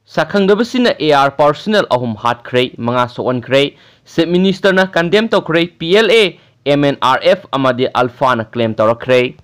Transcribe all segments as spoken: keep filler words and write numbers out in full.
ꯁꯛꯈꯪꯗꯕꯁꯤꯅ AR personnel ꯑꯍꯨꯝ ꯍꯥꯠꯈ꯭ꯔꯦ, ꯃꯉꯥ ꯁꯣꯛꯍꯟꯈ꯭ꯔꯦ꯫ Chief Minister ꯅ condemn ꯇꯧꯈ꯭ꯔꯦ꯫ PLA, MNRF ꯑꯃꯗꯤ ULFA ꯅ claim ꯇꯧꯔꯛꯈ꯭ꯔꯦ꯫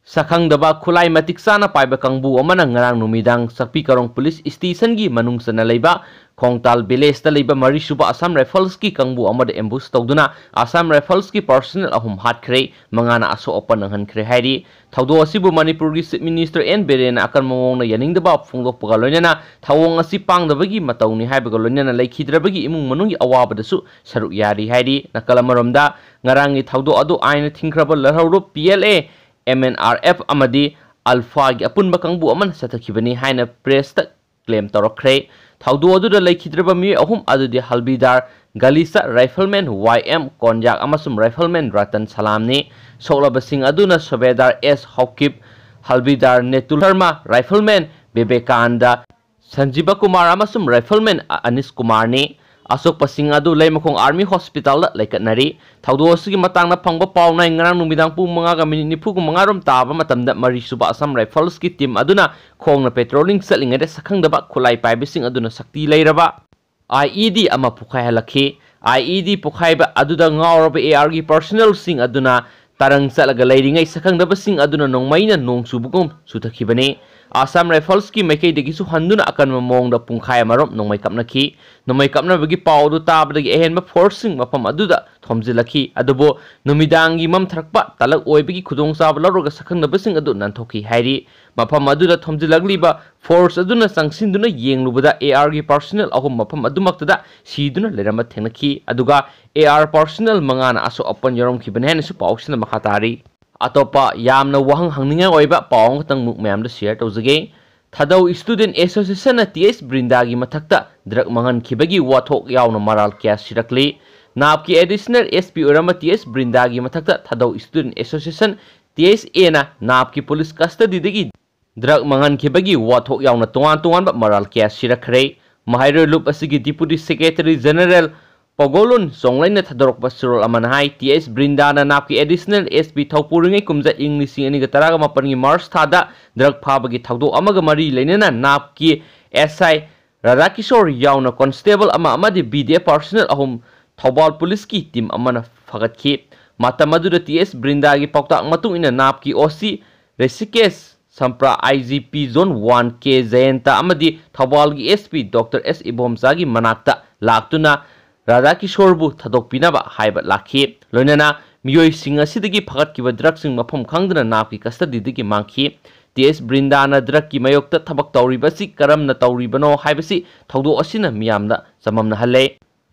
ꯁꯛꯈꯪꯗꯕ ꯈꯨꯠꯂꯥꯏ ꯃꯇꯤꯛ ꯆꯥꯅ ꯄꯥꯏꯕ ꯀꯥꯡꯕꯨ ꯑꯃꯅ ꯉꯔꯥꯡ ꯅꯨꯃꯤꯗꯥꯡ ꯆꯥꯛꯄꯤ ꯀꯥꯔꯣꯡ police station ꯒꯤ ꯃꯅꯨꯡ ꯆꯟꯅ ꯂꯩꯕ ꯈꯣꯡꯇꯥꯜ village ꯇ ꯂꯩꯕ ꯃꯔꯤꯁꯨꯕ Assam Rifles ꯀꯤ ꯀꯥꯡꯕꯨ ꯑꯃꯗ ambush ꯇꯧꯗꯨꯅ Assam Rifles ꯀꯤ personnel ꯑꯍꯨꯝ ꯍꯥꯠꯈ꯭ꯔꯦ, ꯃꯉꯥꯅ ꯑꯁꯣꯛ ꯑꯄꯟ ꯅꯪꯍꯟꯈ꯭ꯔꯦ ꯍꯥꯏꯔꯤ꯫ ꯊꯧꯗꯣꯛ ꯑꯁꯤꯕꯨ ꯃꯅꯤꯄꯨꯔꯒꯤ Chief Minister N ꯕꯤꯔꯦꯟꯅ ꯑꯀꯟꯕ ꯃꯑꯣꯡꯗ ꯌꯥꯅꯤꯡꯗꯕ ꯐꯣꯡꯗꯣꯛꯄꯒ ꯂꯣꯏꯅꯅ ꯊꯧꯑꯣꯡ ꯑꯁꯤ ꯄꯥꯡꯗꯕꯒꯤ ꯃꯇꯧꯅꯤ ꯍꯥꯏꯕꯒ ꯂꯣꯏꯅꯅ ꯂꯩꯈꯤꯗ꯭ꯔꯕꯒꯤ ꯏꯃꯨꯡ ꯃꯅꯨꯡꯒꯤ ꯑꯋꯥꯕꯗꯁꯨ ꯁꯔꯨꯛ ꯌꯥꯔꯤ ꯍꯥꯏꯔꯤ꯫ ꯅꯥꯀꯜ ꯑꯃꯔꯣꯝꯗ, ꯉꯔꯥꯡꯒꯤ ꯊꯧꯗꯣꯛ ꯑꯗꯨ ꯑꯥꯏꯟꯅ ꯊꯤꯡꯈ꯭ꯔꯕ ꯂꯧꯍꯧꯔꯨꯞ PLA, MNRF ꯑꯃꯗꯤ ULFA ꯒꯤ ꯑꯄꯨꯟꯕ ꯀꯥꯡꯕꯨ ꯑꯃꯅ ꯆꯠꯊꯈꯤꯕꯅꯤ ꯍꯥꯏꯅ press ꯇ claim ꯇꯧꯔꯛꯈ꯭ꯔꯦ꯫ ꯊꯧꯗꯣꯛ ꯑꯗꯨꯗ ꯂꯩꯈꯤꯗ꯭ꯔꯕ ꯃꯤꯑꯣꯏ ꯑꯍꯨꯝ ꯑꯗꯨꯗꯤ ꯍꯜꯕꯤꯗꯥꯔ ꯒꯂꯤꯁꯥ rifleman Y M ꯀꯣꯟꯖꯥꯛ ꯑꯃꯁꯨꯡ rifleman ꯔꯇꯟ ꯁꯂꯥꯝꯅꯤ꯫ ꯁꯣꯛꯂꯕꯁꯤꯡ ꯑꯗꯨꯅ ꯁꯨꯕꯦꯗꯥꯔ S ꯍꯧꯀꯤꯞ, ꯍꯜꯕꯤꯗꯥꯔ ꯅꯦꯇꯨ ꯁꯔꯃ, rifleman ꯕꯤꯕꯦꯀꯥꯟꯗ, ꯁꯟꯖꯤꯕ ꯀꯨꯃꯥꯔ ꯑꯃꯁꯨꯡ rifleman ꯑ-, ꯑꯅꯤꯁ ꯀꯨꯃꯥꯔꯅꯤ꯫ ꯑꯁꯣꯛꯄꯁꯤꯡ ꯑꯗꯨ ꯂꯩꯃꯈꯣꯡ Army Hospital ꯗ ꯂꯩꯈꯠꯅꯔꯤ꯫ ꯊꯧꯗꯣꯛ ꯑꯁꯤꯒꯤ ꯃꯇꯥꯡꯗ ꯐꯪꯕ ꯄꯥꯎꯅ ꯉꯔꯥꯡ ꯅꯨꯃꯤꯗꯥꯡ ꯄꯨꯡ ꯃꯉꯥꯒ minute ꯅꯤꯐꯨꯒ ꯃꯉꯥ ꯔꯣꯝ ꯇꯥꯕ ꯃꯇꯝꯗ ꯃꯔꯤꯁꯨꯕ Assam Rifles ꯀꯤ team ꯑꯗꯨꯅ ꯈꯣꯡꯅ patrolling ꯆꯠꯂꯤꯉꯩꯗ ꯁꯛꯈꯪꯗꯕ ꯈꯨꯠꯂꯥꯏ ꯄꯥꯏꯕꯁꯤꯡ ꯑꯗꯨꯅ ꯁꯛꯇꯤ ꯂꯩꯔꯕ IED ꯑꯃ ꯄꯣꯈꯥꯏꯍꯜꯂꯛꯈꯤ꯫ IED ꯄꯣꯈꯥꯏꯕ ꯑꯗꯨꯗ ꯉꯥꯎꯔꯕ AR ꯒꯤ personnel ꯁꯤꯡ ꯑꯗꯨꯅ ꯇꯔꯪ ꯆꯠꯂꯒ ꯂꯩꯔꯤꯉꯩ ꯁꯛꯈꯪꯗꯕꯁꯤꯡ ꯑꯗꯨꯅ ꯅꯣꯡꯃꯩꯅ ꯅꯣꯡ ꯆꯨꯕꯒꯨꯝ ꯆꯨꯊꯈꯤꯕꯅꯤ꯫ Assam Rifles ꯀꯤ ꯃꯥꯏꯀꯩꯗꯒꯤꯁꯨ ꯍꯟꯗꯨꯅ ꯑꯀꯟꯕ ꯃꯑꯣꯡꯗ ꯄꯨꯡꯈꯥꯏ ꯑꯃꯔꯣꯝ ꯅꯣꯡꯃꯩ ꯀꯥꯞꯅꯈꯤ꯫ ꯅꯣꯡꯃꯩ ꯀꯥꯞꯅꯕꯒꯤ ꯄꯥꯎ ꯑꯗꯨ ꯇꯥꯕꯗꯒꯤ ꯑꯍꯦꯟꯕ force ꯁꯤꯡ ꯃꯐꯝ ꯑꯗꯨꯗ ꯊꯣꯝꯖꯤꯜꯂꯛꯈꯤ꯫ ꯑꯗꯨꯕꯨ ꯅꯨꯃꯤꯗꯥꯡꯒꯤ ꯃꯝꯊꯔꯛꯄ ꯇꯥꯂꯛ ꯑꯣꯏꯕꯒꯤ ꯈꯨꯗꯣꯡꯆꯥꯕ ꯂꯧꯔꯒ ꯁꯛꯈꯪꯗꯕꯁꯤꯡ ꯑꯗꯨ ꯅꯥꯟꯊꯣꯛꯈꯤ ꯍꯥꯏꯔꯤ꯫ ꯃꯐꯝ ꯑꯗꯨꯗ ꯊꯣꯝꯖꯤꯜꯂꯛꯂꯤꯕ force ꯑꯗꯨꯅ ꯆꯪꯁꯤꯟꯗꯨꯅ ꯌꯦꯡꯂꯨꯕꯗ AR ꯒꯤ personnel ꯑꯍꯨꯝ ꯃꯐꯝ ꯑꯗꯨꯃꯛꯇꯗ ꯁꯤꯗꯨꯅ ꯂꯩꯔꯝꯕ ꯊꯦꯡꯅꯈꯤ꯫ ꯑꯗꯨꯒ AR personnel ꯃꯉꯥꯅ ꯑꯁꯣꯛ ꯑꯄꯟ ꯌꯥꯎꯔꯝꯈꯤꯕꯅꯤ ꯍꯥꯏꯅꯁꯨ ꯄꯥꯎꯁꯤꯅ ꯃꯈꯥ ꯇꯥꯔꯤ꯫ ꯑꯇꯣꯞꯄ ꯌꯥꯝꯅ ꯋꯥꯍꯪ ꯍꯪꯅꯤꯡꯉꯥꯏ ꯑꯣꯏꯕ ꯄꯥꯎ ꯑꯃꯈꯛꯇꯪ ꯃꯨꯛ ꯃꯌꯥꯝꯗ share ꯇꯧꯖꯒꯦ꯫ ꯊꯥꯗꯧ Student Association ꯅ TH ꯕ꯭ꯔꯤꯟꯗꯥꯒꯤ ꯃꯊꯛꯇ drug ꯃꯥꯡꯍꯟꯈꯤꯕꯒꯤ ꯋꯥꯊꯣꯛ ꯌꯥꯎꯅ ꯃꯔꯥꯜ ꯀꯌꯥ ꯁꯤꯔꯛꯂꯤ꯫ ꯅꯥꯞꯀꯤ additional SP ꯑꯣꯏꯔꯝꯕ TH ꯕ꯭ꯔꯤꯟꯗꯥꯒꯤ ꯃꯊꯛꯇ ꯊꯥꯗꯧ Student Association, TSA ꯅ ꯅꯥꯞꯀꯤ police custody ꯗꯒꯤ drug ꯃꯥꯡꯍꯟꯈꯤꯕꯒꯤ ꯋꯥꯊꯣꯛ ꯌꯥꯎꯅ ꯇꯣꯉꯥꯟ ꯇꯣꯉꯥꯟꯕ ꯃꯔꯥꯜ ꯀꯌꯥ ꯁꯤꯔꯛꯈ꯭ꯔꯦ꯫ ꯃꯍꯩꯔꯣꯏ ꯂꯨꯞ ꯑꯁꯤꯒꯤ Deputy Secretary General ꯄꯒꯣꯂꯨꯟ ꯆꯣꯡꯂꯩꯅ ꯊꯥꯗꯣꯔꯛꯄ ꯁꯨꯔꯣꯜ ꯑꯃꯅ ꯍꯥꯏ, TH ꯕ꯭ꯔꯤꯟꯗꯥꯅ ꯅꯥꯞꯀꯤ additional SP ꯊꯧꯄꯨꯔꯤꯉꯩ ꯀꯨꯝꯖꯥ ꯏꯪ ꯂꯤꯁꯤꯡ ꯑꯅꯤꯒ ꯇꯔꯥꯃꯥꯄꯟꯒꯤ March ꯊꯥꯗ drug ꯐꯥꯕꯒꯤ ꯊꯧꯗꯣꯛ ꯑꯃꯒ ꯃꯔꯤ ꯂꯩꯅꯅ ꯅꯥꯞꯀꯤ ꯑꯦꯁ ꯑꯥꯏ ꯔꯥꯙꯥꯀꯤꯁꯣꯔ ꯌꯥꯎꯅ ꯀꯣꯟꯁꯇꯦꯕꯜ ꯑꯃ ꯑꯃꯗꯤ ꯕꯤ ꯗꯤ ꯑꯦꯐ ꯄꯥꯔꯁꯣꯅꯦꯜ ꯑꯍꯨꯝ ꯊꯧꯕꯥꯜ ꯄꯨꯂꯤꯁꯀꯤ ꯇꯤꯝ ꯑꯃꯅ ꯐꯒꯠꯈꯤ꯫ ꯃꯇꯝ ꯑꯗꯨꯗ ꯇꯤ ꯑꯦꯁ ꯕ꯭ꯔꯤꯟꯗꯥꯒꯤ ꯄꯥꯎꯇꯥꯛ ꯃꯇꯨꯡ ꯏꯟꯅ ꯅꯥꯞꯀꯤ ꯑꯣ ꯁꯤ ꯔꯤꯁꯤꯀꯦꯁ ꯁꯝꯄ꯭ꯔꯥ, ꯑꯥꯏ ꯖꯤ ꯄꯤ ꯖꯣꯟ ꯋꯥꯟ ꯀꯦ ꯖꯌꯟꯇ ꯑꯃꯗꯤ ꯊꯧꯕꯥꯜꯒꯤ ꯑꯦꯁ ꯄꯤ ꯗꯣꯛꯇꯔ ꯑꯦꯁ ꯏꯕꯣꯝꯆꯥꯒꯤ ꯃꯅꯥꯛꯇ ꯂꯥꯛꯇꯨꯅ ꯔꯥꯙꯥꯀꯤꯁꯣꯔꯕꯨ ꯊꯥꯗꯣꯛꯄꯤꯅꯕ ꯍꯥꯏꯕ ꯂꯥꯛꯈꯤ꯫ ꯂꯣꯏꯅꯅ ꯃꯤꯑꯣꯏꯁꯤꯡ ꯑꯁꯤꯗꯒꯤ ꯐꯒꯠꯈꯤꯕ ꯗ꯭ꯔꯒꯁꯤꯡ ꯃꯐꯝ ꯈꯪꯗꯅ ꯅꯥꯞꯀꯤ ꯀꯁꯇꯗꯤꯗꯒꯤ ꯃꯥꯡꯈꯤ꯫ ꯇꯤ ꯑꯦꯁ ꯕ꯭ꯔꯤꯟꯗꯥꯅ ꯗ꯭ꯔꯒꯀꯤ ꯃꯥꯌꯣꯛꯇ ꯊꯕꯛ ꯇꯧꯔꯤꯕ ꯑꯁꯤ ꯀꯔꯝꯅ ꯇꯧꯔꯤꯕꯅꯣ ꯍꯥꯏꯕꯁꯤ ꯊꯧꯗꯣꯛ ꯑꯁꯤꯅ ꯃꯤꯌꯥꯝꯗ ꯆꯃꯝꯅꯍꯜꯂꯦ꯫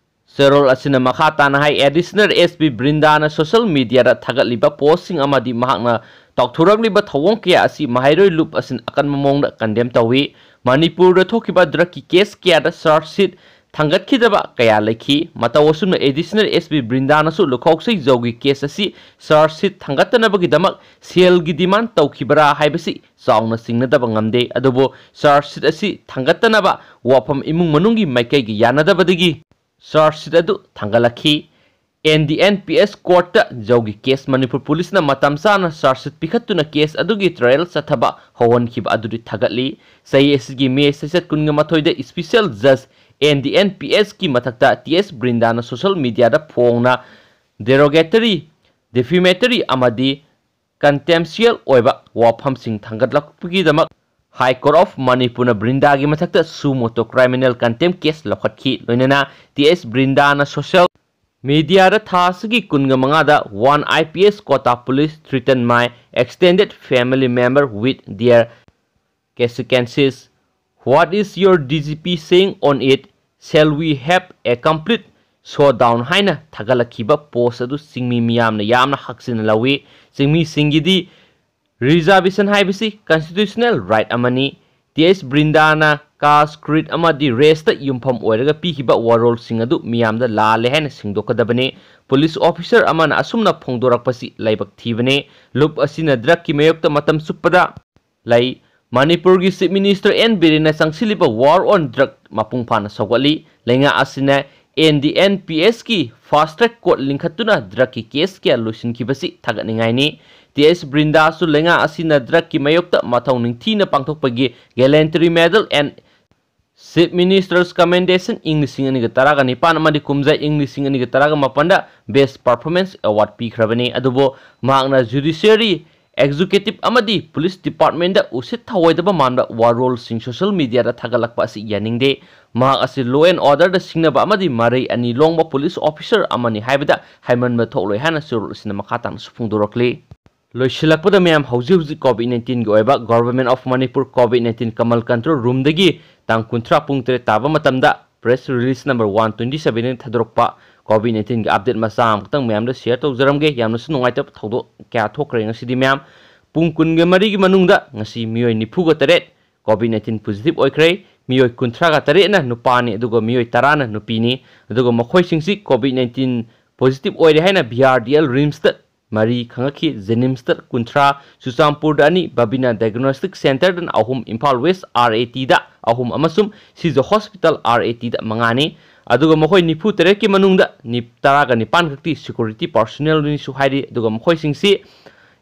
ꯆꯦꯔꯣꯜ ꯑꯁꯤꯅ ꯃꯈꯥ ꯇꯥꯅ ꯍꯥꯏ, ꯑꯦꯗꯤꯁꯅꯦꯜ ꯑꯦꯁ ꯄꯤ ꯕ꯭ꯔꯤꯟꯗꯥꯅ ꯁꯣꯁꯤꯌꯦꯜ ꯃꯤꯗꯤꯌꯥꯗ ꯊꯥꯒꯠꯂꯤꯕ ꯄꯣꯁꯁꯤꯡ ꯑꯃꯗꯤ ꯃꯍꯥꯛꯅ ꯇꯥꯎꯊꯣꯔꯛꯂꯤꯕ ꯊꯧꯑꯣꯡ ꯀꯌꯥ ꯑꯁꯤ ꯃꯍꯩꯔꯣꯏ ꯂꯨꯞ ꯑꯁꯤꯅ ꯑꯀꯟꯕ ꯃꯑꯣꯡꯗ ꯀꯟꯗꯦꯝ ꯇꯧꯏ꯫ ꯃꯅꯤꯄꯨꯔꯗ ꯊꯣꯛꯈꯤꯕ ꯗ꯭ꯔꯒꯀꯤ ꯀꯦꯁ ꯀꯌꯥꯗ ꯆꯥꯔꯖ ꯁꯤꯠ ꯊꯥꯡꯒꯠꯈꯤꯗꯕ ꯀꯌꯥ ꯂꯩꯈꯤ꯫ ꯃꯇꯧ ꯑꯁꯨꯝꯅ ꯑꯦꯗꯤꯁꯅꯦꯜ ꯑꯦꯁ ꯄꯤ ꯕ꯭ꯔꯤꯟꯗꯥꯅꯁꯨ ꯂꯨꯈꯧꯁꯩ ꯖꯧꯒꯤ ꯀꯦꯁ ꯑꯁꯤ ꯆꯥꯔꯖ ꯁꯤꯠ ꯊꯥꯡꯒꯠꯇꯅꯕꯒꯤꯗꯃꯛ ꯁꯦꯜꯒꯤ ꯗꯤꯃꯥꯟ ꯇꯧꯈꯤꯕ꯭ꯔꯥ ꯍꯥꯏꯕꯁꯤ ꯆꯥꯎꯅ ꯆꯤꯡꯅꯗꯕ ꯉꯝꯗꯦ꯫ ꯑꯗꯨꯕꯨ ꯆꯥꯔꯖ ꯁꯤꯠ ꯑꯁꯤ ꯊꯥꯡꯒꯠꯇꯅꯕ ꯋꯥꯐꯝ ꯏꯃꯨꯡ ꯃꯅꯨꯡꯒꯤ ꯃꯥꯏꯀꯩꯒꯤ ꯌꯥꯅꯗꯕꯗꯒꯤ ꯆꯥꯔꯖ ꯁꯤꯠ ꯑꯗꯨ ꯊꯥꯡꯒꯠꯂꯛꯈꯤ꯫ N D N P S ꯀꯣꯔꯠꯇ ꯖꯧꯒꯤ ꯀꯦꯁ ꯃꯅꯤꯄꯨꯔ ꯄꯨꯂꯤꯁꯅ ꯃꯇꯝ ꯆꯥꯅ ꯆꯥꯔꯖ ꯁꯤꯠ ꯄꯤꯈꯠꯇꯨꯅ ꯀꯦꯁ ꯑꯗꯨꯒꯤ ꯇ꯭ꯔꯥꯌꯦꯜ ꯆꯠꯊꯕ ꯍꯧꯍꯟꯈꯤꯕ ꯑꯗꯨꯗꯤ ꯊꯥꯒꯠꯂꯤ꯫ ꯆꯍꯤ ꯑꯁꯤꯒꯤ ꯃꯦ ꯆꯩꯆꯠ ꯀꯨꯟꯒ ꯃꯥꯊꯣꯏꯗ ꯏꯁꯄꯤꯁꯦꯜ ꯖꯖ ꯑꯦꯟ ꯗꯤ ꯑꯦꯟ ꯄꯤ ꯑꯦꯁꯀꯤ ꯃꯊꯛꯇ ꯇꯤ ꯑꯦꯁ ꯕ꯭ꯔꯤꯟꯗꯥꯅ ꯁꯣꯁꯤꯌꯦꯜ ꯃꯤꯗꯤꯌꯥꯗ ꯐꯣꯡꯅ ꯗꯦꯔꯣꯒꯦꯇꯔꯤ, ꯗꯤꯐꯦꯃꯦꯇꯔꯤ ꯑꯃꯗꯤ ꯀꯟꯇꯦꯝꯁꯨꯑꯦꯜ ꯑꯣꯏꯕ ꯋꯥꯐꯝꯁꯤꯡ ꯊꯥꯡꯒꯠꯂꯛꯄꯒꯤꯗꯃꯛ ꯍꯥꯏ ꯀꯣꯔꯠ ꯑꯣꯐ ꯃꯅꯤꯄꯨꯔꯅ ꯕ꯭ꯔꯤꯟꯗꯥꯒꯤ ꯃꯊꯛꯇ ꯁꯨ ꯃꯣꯇꯣ ꯀ꯭ꯔꯤꯃꯤꯅꯦꯜ ꯀꯟꯇꯦꯝ ꯀꯦꯁ ꯂꯧꯈꯠꯈꯤ꯫ ꯂꯣꯏꯅꯅ ꯇꯤ ꯑꯦꯁ ꯕ꯭ꯔꯤꯟꯗꯥꯅ ꯁꯣꯁꯤꯌꯦꯜ ꯃꯤꯗꯤꯌꯥꯗ ꯊꯥ ꯑꯁꯤꯒꯤ ꯀꯨꯟꯒ ꯃꯉꯥꯗ "One I P S quota police threaten my extended family member with their casquences. What is your D G P saying on it? Shall we have a complete showdown?" ꯍꯥꯏꯅ ꯊꯥꯒꯠꯂꯛꯈꯤꯕ ꯄꯣꯁ ꯑꯗꯨ ꯆꯤꯡꯃꯤ ꯃꯤꯌꯥꯝꯅ ꯌꯥꯝꯅ ꯍꯛꯆꯤꯟꯅ ꯂꯧꯏ꯫ ꯆꯤꯡꯃꯤꯁꯤꯡꯒꯤꯗꯤ ꯔꯤꯖꯥꯔꯕꯦꯁꯟ ꯍꯥꯏꯕꯁꯤ ꯀꯟꯁꯇꯤꯇ꯭ꯌꯨꯁꯅꯦꯜ ꯔꯥꯏꯠ ꯑꯃꯅꯤ꯫ T ꯑꯦꯁ ꯕ꯭ꯔꯤꯟꯗꯥꯅ ꯀꯥꯁ, ꯀ꯭ꯔꯤꯗ ꯑꯃꯗꯤ rest ꯌꯨꯝꯐꯝ ꯑꯣꯏꯔꯒ ꯄꯤꯈꯤꯕ ꯋꯥꯔꯣꯜꯁꯤꯡ ꯑꯗꯨ ꯃꯤꯌꯥꯝꯗ ꯂꯥꯜꯂꯦ ꯍꯥꯏꯅ ꯁꯦꯡꯗꯣꯛꯀꯗꯕꯅꯤ꯫ ꯄꯨꯂꯤꯁ ꯑꯣꯐꯤꯁꯔ ꯑꯃꯅ ꯑꯁꯨꯝꯅ ꯐꯣꯡꯗꯣꯔꯛꯄꯁꯤ ꯂꯥꯏꯕꯛ ꯊꯤꯕꯅꯤ꯫ ꯂꯨꯞ ꯑꯁꯤꯅ ꯗ꯭ꯔꯒꯀꯤ ꯃꯥꯌꯣꯛꯇ ꯃꯇꯝ ꯆꯨꯞꯄꯗ ꯂꯩ꯫ ꯃꯅꯤꯄꯨꯔꯒꯤ ꯆꯤꯐ ꯃꯤꯅꯤꯁꯇꯔ ꯑꯦꯟ ꯕꯤꯔꯦꯟꯅ ꯆꯪꯁꯤꯜꯂꯤꯕ ꯋꯥꯔ ꯑꯣꯟ ꯗ꯭ꯔꯒ ꯃꯄꯨꯡ ꯐꯥꯅ ꯁꯧꯒꯠꯂꯤ꯫ ꯂꯩꯉꯥꯛ ꯑꯁꯤꯅ ꯑꯦꯟ ꯗꯤ ꯑꯦꯟ ꯄꯤ ꯑꯦꯁꯀꯤ ꯐꯥꯁ ꯇ꯭ꯔꯦꯛ ꯀꯣꯔꯠ ꯂꯤꯡꯈꯠꯇꯨꯅ ꯗ꯭ꯔꯒꯀꯤ ꯀꯦꯁ ꯀꯌꯥ ꯂꯣꯏꯁꯤꯟꯈꯤꯕꯁꯤ ꯊꯥꯒꯠꯅꯤꯡꯉꯥꯏꯅꯤ꯫ ꯇꯤ ꯑꯦꯁ ꯕ꯭ꯔꯤꯟꯗꯥꯁꯨ ꯂꯩꯉꯥꯛ ꯑꯁꯤꯅ ꯗ꯭ꯔꯒꯀꯤ ꯃꯥꯌꯣꯛꯇ ꯃꯊꯧ ꯅꯤꯡꯊꯤꯅ ꯄꯥꯡꯊꯣꯛꯄꯒꯤ gallantry medal and Chief Minister's Commendation ꯏꯪ ꯂꯤꯁꯤꯡ ꯑꯅꯤꯒ ꯇꯔꯥꯒ ꯅꯤꯄꯥꯟ ꯑꯃꯗꯤ ꯀꯨꯝꯖꯥ ꯏꯪ ꯂꯤꯁꯤꯡ ꯑꯅꯤꯒ ꯇꯔꯥꯒ ꯃꯥꯄꯟꯗ Best Performance Award ꯄꯤꯈ꯭ꯔꯕꯅꯤ꯫ ꯑꯗꯨꯕꯨ ꯃꯍꯥꯛꯅ Judiciary, Executive ꯑꯃꯗꯤ Police Departmentꯗ ꯎꯁꯤꯠ ꯊꯑꯣꯏꯗꯕ ꯃꯥꯟꯕ ꯋꯥꯔꯣꯜꯁꯤꯡ social mediaꯗ ꯊꯥꯒꯠꯂꯛꯄ ꯑꯁꯤ ꯌꯥꯅꯤꯡꯗꯦ꯫ ꯃꯍꯥꯛ ꯑꯁꯤ law and orderꯗ ꯁꯤꯡꯅꯕ ꯑꯃꯗꯤ ꯃꯔꯩ ꯑꯅꯤ ꯂꯣꯡꯕ police officer ꯑꯃꯅꯤ ꯍꯥꯏꯕꯗ ꯍꯥꯏꯃꯟꯕ ꯊꯣꯛꯂꯣꯏ ꯍꯥꯏꯅ ꯆꯨꯔꯨꯞ ꯑꯁꯤꯅ ꯃꯈꯥ ꯇꯥꯅꯁꯨ ꯐꯣꯡꯗꯣꯔꯛꯂꯤ꯫ ꯂꯣꯏꯁꯤꯜꯂꯛꯄꯗ ꯃꯌꯥꯝ, ꯍꯧꯖꯤꯛ ꯍꯧꯖꯤꯛ COVID nineteenꯒꯤ ꯑꯣꯏꯕ Government of Manipur COVID nineteen Kamal Control Roomꯗꯒꯤ ꯇꯥꯡ ꯀꯨꯟꯊ꯭ꯔꯥ ꯄꯨꯡ ꯇꯔꯦꯠ ꯇꯥꯕ ꯃꯇꯝꯗ press release number one twenty seven ꯊꯥꯗꯣꯔꯛꯄ COVID nineteenꯒꯤ update ꯃꯆꯥ ꯑꯃꯈꯛꯇꯪ ꯃꯌꯥꯝꯗ share ꯇꯧꯖꯔꯝꯒꯦ꯫ ꯌꯥꯝꯅꯁꯨ ꯅꯨꯡꯉꯥꯏꯇꯕ ꯊꯧꯗꯣꯛ ꯀꯌꯥ ꯊꯣꯛꯈ꯭ꯔꯦ ꯉꯁꯤꯗꯤ ꯃꯌꯥꯝ꯫ ꯄꯨꯡ ꯀꯨꯟꯒ ꯃꯔꯤꯒꯤ ꯃꯅꯨꯡꯗ ꯉꯁꯤ ꯃꯤꯑꯣꯏ ꯅꯤꯐꯨꯒ ꯇꯔꯦꯠ COVID nineteen positive ꯑꯣꯏꯈ꯭ꯔꯦ꯫ ꯃꯤꯑꯣꯏ ꯀꯨꯟꯊ꯭ꯔꯥꯒ ꯇꯔꯦꯠꯅ ꯅꯨꯄꯥꯅꯤ, ꯑꯗꯨꯒ ꯃꯤꯑꯣꯏ ꯇꯔꯥꯅ ꯅꯨꯄꯤꯅꯤ꯫ ꯑꯗꯨꯒ ꯃꯈꯣꯏꯁꯤꯡꯁꯤ COVID nineteen positive ꯑꯣꯏꯔꯦ ꯍꯥꯏꯅ VRDL RIMSꯇ ꯃꯔꯤ ꯈꯪꯉꯛꯈꯤ, JNIMSꯇ ꯀꯨꯟꯊ꯭ꯔꯥ, ꯆꯨꯔꯆꯥꯟꯄꯨꯔꯗ ꯑꯅꯤ, ꯕꯕꯤꯅꯥ Diagnostic Centreꯗꯅ ꯑꯍꯨꯝ, ꯏꯝꯐꯥꯜ West RATꯗ ꯑꯍꯨꯝ ꯑꯃꯁꯨꯡ ꯁꯤꯖ Hospital RATꯗ ꯃꯉꯥꯅꯤ꯫ ꯑꯗꯨꯒ ꯃꯈꯣꯏ ꯅꯤꯐꯨ ꯇꯔꯦꯠꯀꯤ ꯃꯅꯨꯡꯗ ꯅꯤ-, ꯇꯔꯥꯒ ꯅꯤꯄꯥꯟ ꯈꯛꯇꯤ security personnelꯅꯤꯁꯨ ꯍꯥꯏꯔꯤ꯫ ꯑꯗꯨꯒ ꯃꯈꯣꯏꯁꯤꯡꯁꯤ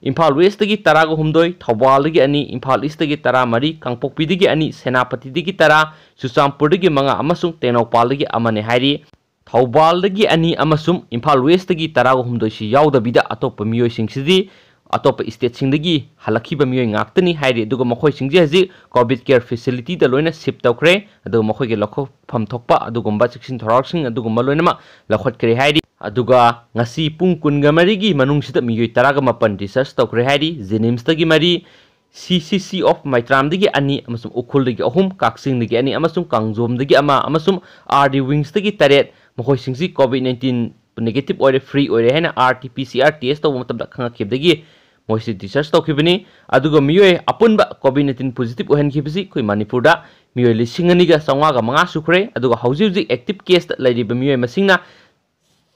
ꯏꯝꯐꯥꯜ Westꯇꯒꯤ ꯇꯔꯥꯒ ꯍꯨꯝꯗꯣꯏ, ꯊꯧꯕꯥꯜꯗꯒꯤ ꯑꯅꯤ, ꯏꯝꯐꯥꯜ Eastꯇꯒꯤ ꯇꯔꯥꯃꯔꯤ, ꯀꯥꯡꯄꯣꯛꯄꯤꯗꯒꯤ ꯑꯅꯤ, ꯁꯦꯅꯥꯄꯇꯤꯗꯒꯤ ꯇꯔꯥ, ꯆꯨꯔꯆꯥꯟꯄꯨꯔꯗꯒꯤ ꯃꯉꯥ ꯑꯃꯁꯨꯡ ꯇꯦꯡꯅꯧꯄꯥꯜꯗꯒꯤ ꯑꯃꯅꯤ ꯍꯥꯏꯔꯤ꯫ ꯊꯧꯕꯥꯜꯗꯒꯤ ꯑꯅꯤ ꯑꯃꯁꯨꯡ ꯏꯝꯐꯥꯜ Westꯇꯒꯤ ꯇꯔꯥꯒ ꯍꯨꯝꯗꯣꯏꯁꯤ ꯌꯥꯎꯗꯕꯤꯗ ꯑꯇꯣꯞꯄ ꯃꯤꯑꯣꯏꯁꯤꯡꯁꯤꯗꯤ ꯑꯇꯣꯞꯄ stateꯁꯤꯡꯗꯒꯤ ꯍꯜꯂꯛꯈꯤꯕ ꯃꯤꯑꯣꯏ ꯉꯥꯛꯇꯅꯤ ꯍꯥꯏꯔꯤ꯫ ꯑꯗꯨꯒ ꯃꯈꯣꯏꯁꯤꯡꯁꯦ ꯍꯧꯖꯤꯛ COVID care facilityꯗ ꯂꯣꯏꯅ shift ꯇꯧꯈ꯭ꯔꯦ꯫ ꯑꯗꯨꯒ ꯃꯈꯣꯏꯒꯤ ꯂꯧꯈꯠꯐꯝ ꯊꯣꯛꯄ ꯑꯗꯨꯒꯨꯝꯕ ꯆꯦꯛꯁꯤꯟ ꯊꯧꯔꯥꯡꯁꯤꯡ ꯑꯗꯨꯒꯨꯝꯕ ꯂꯣꯏꯅꯃꯛ ꯂꯧꯈꯠꯈ꯭ꯔꯦ ꯍꯥꯏꯔꯤ꯫ ꯑꯗꯨꯒ ꯉꯁꯤ ꯄꯨꯡ ꯀꯨꯟꯒ ꯃꯔꯤꯒꯤ ꯃꯅꯨꯡꯁꯤꯗ ꯃꯤꯑꯣꯏ ꯇꯔꯥꯒ ꯃꯥꯄꯟ discharge ꯇꯧꯈ꯭ꯔꯦ ꯍꯥꯏꯔꯤ꯫ JNIMSꯇꯒꯤ ꯃꯔꯤ, CCC of ꯃꯩꯇ꯭ꯔꯥꯝꯗꯒꯤ ꯑꯅꯤ ꯑꯃꯁꯨꯡ ꯎꯈ꯭ꯔꯨꯜꯗꯒꯤ ꯑꯍꯨꯝ, ꯀꯛꯆꯤꯡꯗꯒꯤ ꯑꯅꯤ ꯑꯃꯁꯨꯡ ꯀꯥꯡꯖꯣꯝꯗꯒꯤ ꯑꯃ ꯑꯃꯁꯨꯡ RD Wingsꯇꯒꯤ ꯇꯔꯦꯠ, ꯃꯈꯣꯏꯁꯤꯡꯁꯤ COVID nineteen negative ꯑꯣꯏꯔꯦ, free ꯑꯣꯏꯔꯦ ꯍꯥꯏꯅ RT-PCR test ꯇꯧꯕ ꯃꯇꯝꯗ ꯈꯪꯉꯛꯈꯤꯕꯗꯒꯤ ꯃꯣꯏꯁꯤ discharge ꯇꯧꯈꯤꯕꯅꯤ꯫ ꯑꯗꯨꯒ ꯃꯤꯑꯣꯏ ꯑꯄꯨꯟꯕ COVID nineteen positive ꯑꯣꯏꯍꯟꯈꯤꯕꯁꯤ ꯑꯩꯈꯣꯏ ꯃꯅꯤꯄꯨꯔꯗ ꯃꯤꯑꯣꯏ ꯂꯤꯁꯤꯡ ꯑꯅꯤꯒ ꯆꯥꯝꯃꯉꯥꯒ ꯃꯉꯥ ꯁꯨꯈ꯭ꯔꯦ꯫ ꯑꯗꯨꯒ ꯍꯧꯖꯤꯛ ꯍꯧꯖꯤꯛ active caseꯇ ꯂꯩꯔꯤꯕ ꯃꯤꯑꯣꯏ ꯃꯁꯤꯡꯅ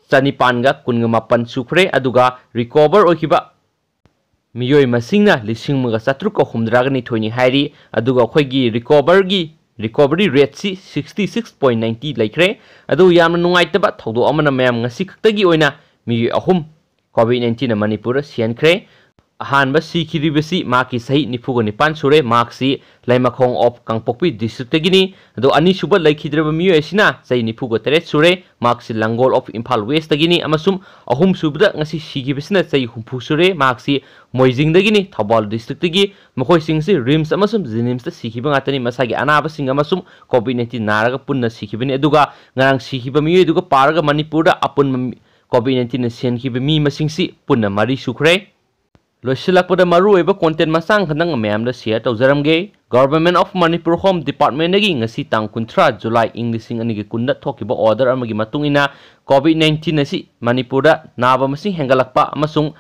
ꯆꯅꯤꯄꯥꯟꯒ ꯀꯨꯟꯒ ꯃꯥꯄꯟ ꯁꯨꯈ꯭ꯔꯦ꯫ ꯑꯗꯨꯒ recover ꯑꯣꯏꯈꯤꯕ ꯃꯤꯑꯣꯏ ꯃꯁꯤꯡꯅ ꯂꯤꯁꯤꯡ ꯑꯃꯒ ꯆꯥꯇ꯭ꯔꯨꯛꯀ ꯍꯨꯝꯗ꯭ꯔꯥꯒ ꯅꯤꯊꯣꯏꯅꯤ ꯍꯥꯏꯔꯤ꯫ ꯑꯗꯨꯒ ꯑꯩꯈꯣꯏꯒꯤ recoverꯒꯤ, recovery rateꯁꯤ sixty six point ninety ꯂꯩꯈ꯭ꯔꯦ꯫ ꯑꯗꯨ ꯌꯥꯝꯅ ꯅꯨꯡꯉꯥꯏꯇꯕ ꯊꯧꯗꯣꯛ ꯑꯃꯅ ꯃꯌꯥꯝ ꯉꯁꯤ ꯈꯛꯇꯒꯤ ꯑꯣꯏꯅ ꯃꯤꯑꯣꯏ ꯑꯍꯨꯝ COVID nineteenꯅ ꯃꯅꯤꯄꯨꯔꯗ ꯁꯤꯍꯟꯈ꯭ꯔꯦ꯫ ꯑꯍꯥꯟꯕ ꯁꯤꯈꯤꯔꯤꯕꯁꯤ ꯃꯍꯥꯛꯀꯤ ꯆꯍꯤ ꯅꯤꯐꯨꯒ ꯅꯤꯄꯥꯟ ꯁꯨꯔꯦ꯫ ꯃꯍꯥꯛꯁꯤ ꯂꯩꯃꯈꯣꯡ of ꯀꯥꯡꯄꯣꯛꯄꯤ districtꯇꯒꯤꯅꯤ꯫ ꯑꯗꯣ ꯑꯅꯤꯁꯨꯕ ꯂꯩꯈꯤꯗ꯭ꯔꯕ ꯃꯤꯑꯣꯏ ꯑꯁꯤꯅ ꯆꯍꯤ ꯅꯤꯐꯨꯒ ꯇꯔꯦꯠ ꯁꯨꯔꯦ꯫ ꯃꯍꯥꯛꯁꯤ ꯂꯥꯡꯒꯣꯜ of ꯏꯝꯐꯥꯜ Westꯇꯒꯤꯅꯤ꯫ ꯑꯃꯁꯨꯡ ꯑꯍꯨꯝꯁꯨꯕꯗ ꯉꯁꯤ ꯁꯤꯈꯤꯕꯁꯤꯅ ꯆꯍꯤ ꯍꯨꯝꯐꯨ ꯁꯨꯔꯦ꯫ ꯃꯍꯥꯛꯁꯤ ꯃꯣꯏꯖꯤꯡꯗꯒꯤꯅꯤ, ꯊꯧꯕꯥꯜ districtꯇꯒꯤ꯫ ꯃꯈꯣꯏꯁꯤꯡꯁꯤ RIMS ꯑꯃꯁꯨꯡ JNIMSꯇ ꯁꯤꯈꯤꯕ ꯉꯥꯛꯇꯅꯤ꯫ ꯃꯁꯥꯒꯤ ꯑꯅꯥꯕꯁꯤꯡ ꯑꯃꯁꯨꯡ COVID nineteen ꯅꯥꯔꯒ ꯄꯨꯟꯅ ꯁꯤꯈꯤꯕꯅꯤ꯫ ꯑꯗꯨꯒ ꯉꯔꯥꯡ ꯁꯤꯈꯤꯕ ꯃꯤꯑꯣꯏꯗꯨꯒ ꯄꯥꯔꯒ ꯃꯅꯤꯄꯨꯔꯗ ꯑꯄꯨꯟꯕ ꯃꯤ-, COVID nineteenꯅ ꯁꯤꯍꯟꯈꯤꯕ ꯃꯤ ꯃꯁꯤꯡꯁꯤ ꯄꯨꯟꯅ ꯃꯔꯤ ꯁꯨꯈ꯭ꯔꯦ꯫ ꯂꯣꯏꯁꯤꯜꯂꯛꯄꯗ ꯃꯔꯨꯑꯣꯏꯕ content ꯃꯆꯥ ꯈꯛꯇꯪ ꯃꯌꯥꯝꯗ share ꯇꯧꯖꯔꯝꯒꯦ꯫ Government of Manipur Home Departmentꯗꯒꯤ ꯉꯁꯤ ꯇꯥꯡ ꯀꯨꯟꯊ꯭ꯔꯥ July ꯏꯪ ꯂꯤꯁꯤꯡ ꯑꯅꯤꯒ ꯀꯨꯟꯗ ꯊꯣꯛꯈꯤꯕ order ꯑꯃꯒꯤ ꯃꯇꯨꯡ ꯏꯟꯅ COVID nineteen ꯑꯁꯤ ꯃꯅꯤꯄꯨꯔꯗ ꯅꯥꯕ ꯃꯁꯤꯡ ꯍꯦꯟꯒꯠꯂꯛꯄ ꯑꯃꯁꯨꯡ,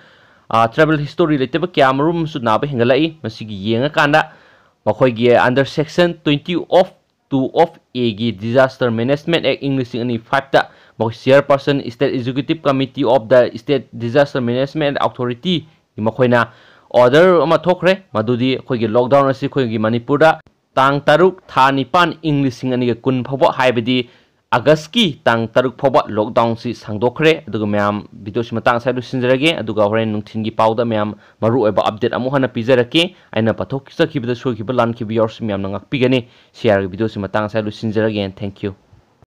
ꯑ, travel history ꯂꯩꯇꯕ ꯀꯌꯥ ꯃꯔꯨꯝ ꯑꯃꯁꯨ ꯅꯥꯕ ꯍꯦꯟꯒꯠꯂꯛꯏ꯫ ꯃꯁꯤꯒꯤ ꯌꯦꯡꯉꯀꯥꯟꯗ ꯃꯈꯣꯏꯒꯤ under section twenty of two of Aꯒꯤ Disaster Management Act ꯏꯪ ꯂꯤꯁꯤꯡ ꯑꯅꯤ fiveꯇ ꯃꯈꯣꯏ chairperson State Executive Committee of the State Disaster Management Authority ꯃꯈꯣꯏꯅ order ꯑꯃ ꯊꯣꯛꯈ꯭ꯔꯦ꯫ ꯃꯗꯨꯗꯤ ꯑꯩꯈꯣꯏꯒꯤ lockdown ꯑꯁꯤ ꯑꯩꯈꯣꯏꯒꯤ ꯃꯅꯤꯄꯨꯔꯗ ꯇꯥꯡ ꯇꯔꯨꯛ ꯊꯥ ꯅꯤꯄꯥꯟ ꯏꯪ ꯂꯤꯁꯤꯡ ꯑꯅꯤꯒ ꯀꯨꯟ ꯐꯥꯎꯕ, ꯍꯥꯏꯕꯗꯤ Augustꯀꯤ ꯇꯥꯡ ꯇꯔꯨꯛ ꯐꯥꯎꯕ lockdownꯁꯤ ꯁꯥꯡꯗꯣꯛꯈ꯭ꯔꯦ꯫ ꯑꯗꯨꯒ ꯃꯌꯥꯝ videoꯁꯤ ꯃꯇꯥꯡ ꯑꯁꯤꯗ ꯂꯣꯏꯁꯤꯟꯖꯔꯒꯦ꯫ ꯑꯗꯨꯒ ꯍꯣꯔꯦꯟ ꯅꯨꯡꯊꯤꯟꯒꯤ ꯄꯥꯎꯗ ꯃꯌꯥꯝ ꯃꯔꯨꯑꯣꯏꯕ update ꯑꯃꯨꯛ ꯍꯟꯅ ꯄꯤꯖꯔꯛꯀꯦ꯫ ꯑꯩꯅ ꯄꯥꯊꯣꯛꯆꯈꯤꯕꯗ ꯁꯣꯏꯈꯤꯕ ꯂꯥꯟꯈꯤꯕ ꯌꯥꯎꯔꯁꯨ ꯃꯌꯥꯝꯅ ꯉꯥꯛꯄꯤꯒꯅꯤ꯫ ꯁꯤ ꯌꯥꯔꯒ videoꯁꯤ ꯃꯇꯥꯡ ꯑꯁꯤꯗ ꯂꯣꯏꯁꯤꯟꯖꯔꯒꯦ꯫ And thank you꯫